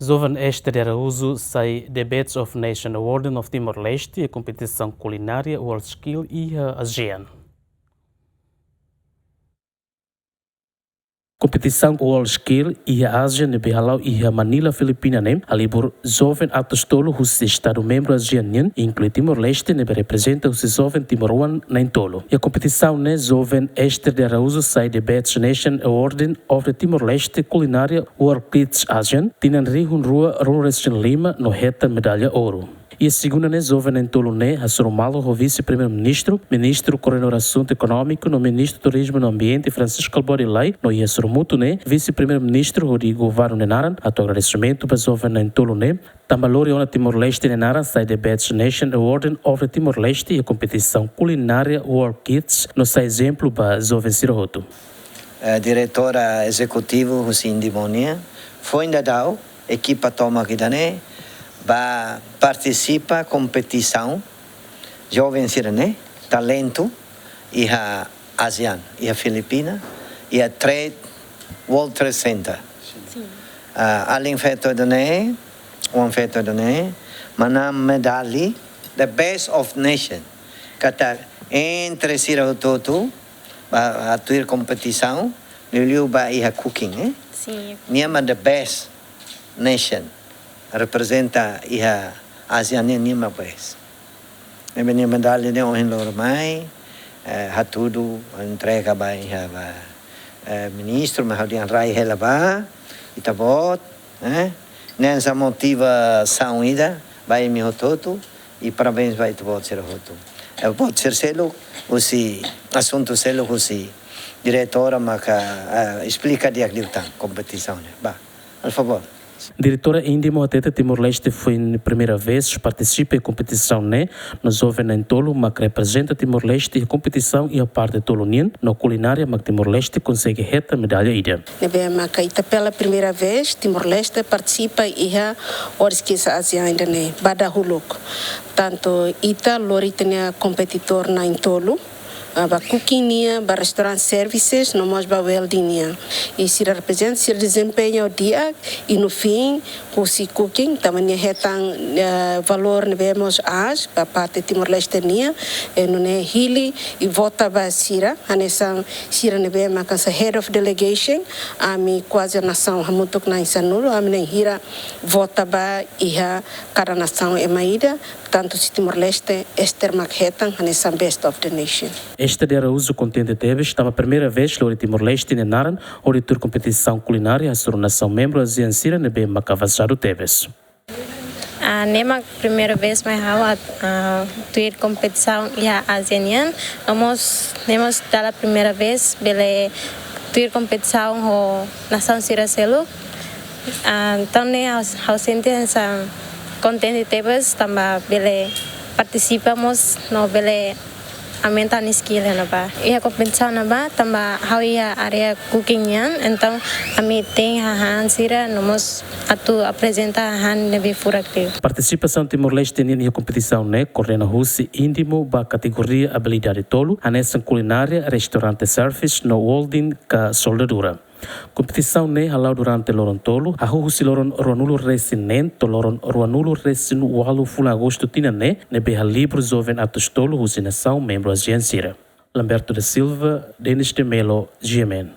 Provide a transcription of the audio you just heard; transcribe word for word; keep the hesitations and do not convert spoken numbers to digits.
Joven Esther de Araújo sai The Best of Nation Award of Timor-Leste iha kompetisaun kulinária WorldSkills iha ASEAN. Kompetisaun WorldSkills iha ASEAN ne'ebé hala'o iha Manila, Filipina ne'e halibur joven atus tolu husi estadu membru ASEAN nian, inklui Timor-Leste ne'ebé reprezenta husi joven timoroan na'in-tolu. Iha kompetisaun ne'e joven Esther de Araújo sai The Best Nation Award of the Timor-Leste Culinary WorldSkills ASEAN, tinan rihun rua ruanulu-resin-lima no hetan medalla ouru. Iha segunda ne'e joven na'in-tolu ne'e hasoru malu ho Vise-Primeiru-Ministru, Ministru Koordenadór Asuntu Ekonómiku no Ministru Turizmu no Ambiente Francisco Carbone Lay, no iha sorumutu ne'e Vise-Primeiru-Ministru hodi governu nia naran hato'o agradesimentu ba joven na'in-tolu ne'e, tanba lori ona Timor-Leste nia naran sai The Best Nation Award of the Timor-Leste iha kompetisaun kulinária WorldSkills no sai ezemplu ba joven sira hotu. Eh, diretora ezekutivu husi INDIMO nian, foin daudaun ekipa tomak ida-ne'e ba partisipa kompetisaun joven sira-ne'e, talentu iha ASEAN, iha Filipina, iha Trade, World Trade Center. Sin. Ah, alin feto ida-ne'e, oan feto ida-ne'e, manán medalla the best of nation. Katak entre sira hotu-hotu, ba, ba tuir kompetisaun, liuliu ba iha cooking, eh? Sin. Nia mak the best nation. Reprezenta iha ASEAN nian, nia mak best. Ne'ebé nia medalla ne'e ohin loron mai, eh, hatudu, entrega ba iha ba, eh, ministru, mas ha'u dehan rai hela ba, ita-boot, eh? Ne'e hanesan motivasaun ida ba imi hotu-hotu, i parabéns ba ita-boot sira hotu. Eh, boot sira seluk, husi asuntu seluk husi diretora maka, eh, esplika di'ak liután kompetisaun ne'e. Ba, por favór. Diretora INDIMO hatete Timor-Leste foin primeira vez partisipa iha kompetisaun ne'e, no joven na'in-tolu mak reprezenta Timor-Leste iha kompetisaun iha parte tolu nian, no kulinária mak Timor-Leste konsege hetan medalla ida. Ne'ebé maka ita pela primeira vez Timor-Leste partisipa iha WorldSkills ASEAN ida-ne'e ba dahuluk. Tantu ita lori ita-nia kompetidór na'in-tolu, ah, ba cooking nian, ba restaurant services, no mós ba welding nian. I sira reprezenta, sira dezempeña di'ak, i no fin, husi cooking, tanba nia hetan, eh, valór ne'ebé mós aas, ba parte Timor-Leste nian, eh, nune'e hili, i vota ba sira, hanesan sira ne'ebé maka hanesan head of delegation, ami kuaze nasaun hamutuk na'in sanulu, ami na'in hira vota ba iha kada nasaun ema ida, tantu husi Timor-Leste, Esther mak hetan hanesan best of the nation. Esther de Araújo kontente tebes, tanba primeira vez lori Timor-Leste nia naran hodi tuir kompetisaun kulinária hasoru nasaun membru ASEAN sira ne'ebé maka avanzadu tebes. Ah, ne'e mak primeira vez mai ha'u atu, ah, tuir kompetisaun iha ASEAN nian, no mós ne'e mós dala primeira vez bele tuir kompetisaun ho nasaun sira seluk. Ah, entaun ne'e ha'u, ha'u sente hanesan kontente tebes tanba bele partisipa mós no bele aumenta ha'u-nia skill iha ne'ebá. Iha kompetisaun ne'ebá tanba ha'u iha área cooking nian, entaun ami tenke hahán sira no mós atu aprezenta hahán ne'ebé furak liu. Partisipasaun Timor-Leste nian iha kompetisaun ne'e koordena husi INDIMO ba kategoria abilidade tolu, hanesan kulinária, restaurante service no welding ka soldadura. Kompetisaun ne'e hala'o durante loron tolu, hahú husi loron ruanulu-resin-neen to'o loron ruanulu-resin-ualu fulan Agostu tinan ne'e, ne'ebé halibur joven atus tolu husi nasaun membru ASEAN sira. Lamberto da Silva, Denis de Melo, GMN.